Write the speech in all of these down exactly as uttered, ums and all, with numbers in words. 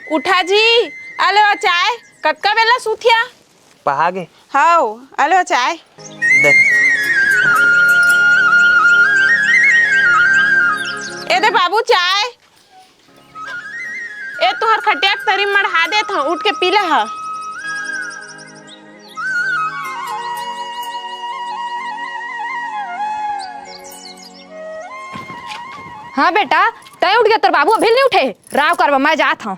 उठा जी, आ ले वा चाय। कतका बेला सुतिया? पहा गे। हव, आ ले वा चाय। दे। ए दे बाबू चाय। ए तोहर खटिया के तरी मढ़ा देत हंव, उठ के पी ले ह। हाँ बेटा, तैं उठ गे, तोर बाबू अभी नहीं उठे। राव करबा, मैं जात हंव।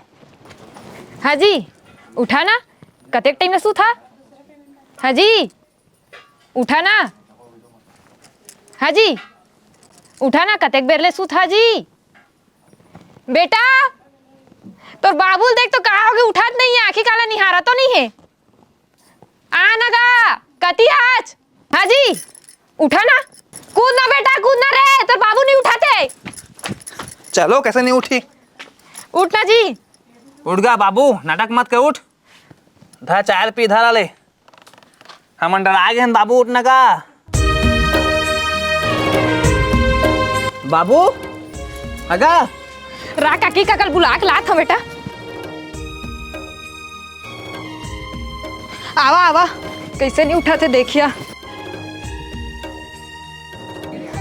हाँ जी, उठा ना, कतेक टाइम ले सुत हा? हाँ जी, उठा ना। हाँ जी, उठा ना, कतेक बेर ले सुत हा जी? बेटा, तोर बाबू ल देख तो का होगे, उठत नहीं है, आँखी काला निहारा तो नहीं है? आ ना गा, कति आज? हाँ जी, उठा ना, कूद ना बेटा, कूद ना रे, तोर बाबू नहीं उठाते। चलो, कैसे नहीं उठी? उठ ना जी। उठ गा बाबू, नाटक मत कर, उठ। धा चाय ल पी, धरा ले। हमन डरा गे हन बाबू, उठ ना गा। बाबू, अगा। रा काकी काका ल बुला के लात हंव बेटा। आवा, आवा, कइसे नहीं उठत हे देखिया।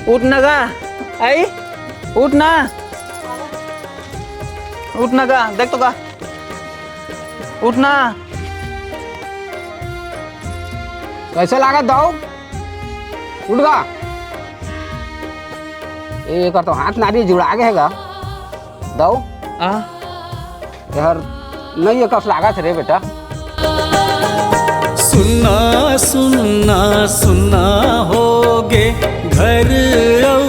उठ ना गा, आई, उठ ना, उठ ना गा, देख तो गा, उठ ना। कइसे लागत दाऊ? उठ गा। ए, एकर तो हाथ नारी जुड़ा गे हे गा। दाऊ? आ? यार, नहीं, ये कस लागत रे बेटा। सुन्ना सुन्ना सुन्ना होगे घर अउ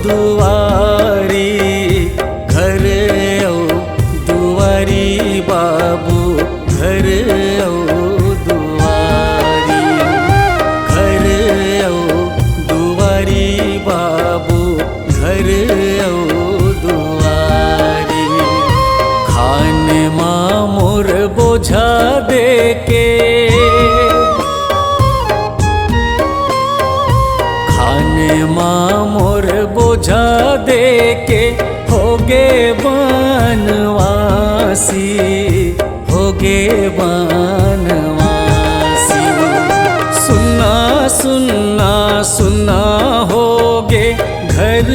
दुवारी, घर अउ दुवारी बाबू, घर अउ दुवारी, घर अउ दुवारी बाबू, घर अउ दुवारी। खाने मा मोर बोझा देके, खाने मा मोर बोझा देके, होगे बनवासी, होगे बनवासी। सुन्ना सुन्ना सुन्ना होगे घर